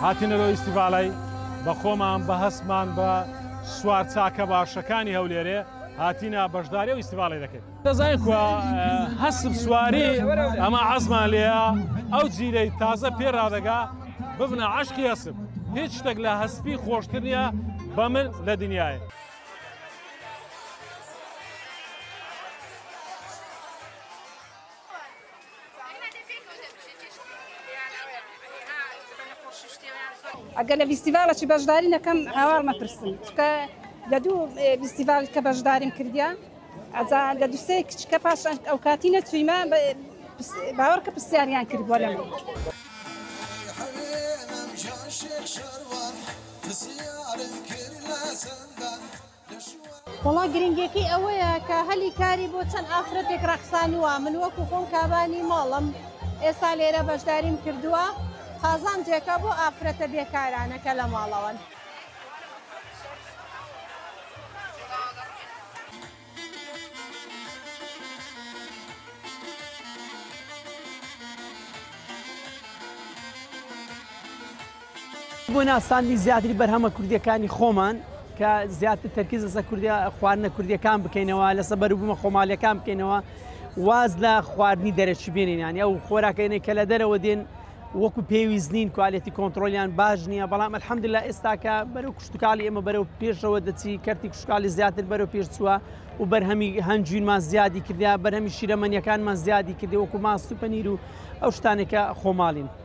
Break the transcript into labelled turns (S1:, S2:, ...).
S1: هاتینە لۆ ئیستیڤالای بە خۆمان بە هەستمان بە سوار چاکە باشەکانی هەولێرێ هاتینە بەشداری ئەو ئیستیڤاڵی دەکەین. دەزانین کوا هەسپ سواری ئەمە عەزمان لێیە ئەو جیلەی تازە پێ ڕادەگا ببنە عەشقی هەسپ هیچ شتێک لە هەسپی خۆشتر نییە بە من لە دنیایە.
S2: ئەگەر لە ڤیستیڤاڵەکی بەشداری نەکەم هاواڵ مەپرسن چکە لە دوو ڤیستیڤاڵ کە بەشداریم کردیا ئەجا لە دوسێ کچکە پاش ئەو کاتی نەچوویمە باوەڕ کە پرسیاریان کردووە لە من. وەڵا گرنگیەکەی ئەوەیە کە هەلی کاری بۆ چەند ئافرەتێک ڕەخسانووە من وەکو خۆم کابانی ماڵم ئێستا لێرە بەشداریم کردووە قازانجێکە بۆ ئافرەتە بێکارانە کە لە ماڵەوەن.
S3: بۆ ناساندنی زیاتری بەرهەمە کوردیەکانی خۆمان کە زیاتر تەرکیز لەسەر کوردیا خواردنە کوردیەکان بکەینەوە لەسەر بەروبوومە خۆماڵیەکان بکەینەوە واز لە خواردنی دەرەکی بێنین یانی ئەو خۆراکەینەی کە لە دەرەوە دێن وەکو پێویست نین quality control یان باش نییە بەڵام الحمدلله ئێستاکە بەرەو کشتتوکاڵی ئێمە بەرەو پێشەوە دەچی کەرتی کشتتوکاڵی زیاتر بەرەو پێش چووە و بەرهەمی هەنجوینمان زیادی کردیا بەرهەمی شیرەمەنیەکانمان زیادی کردی وەکو ماست و پەنیر و ئەو شتانێکە خۆماڵین.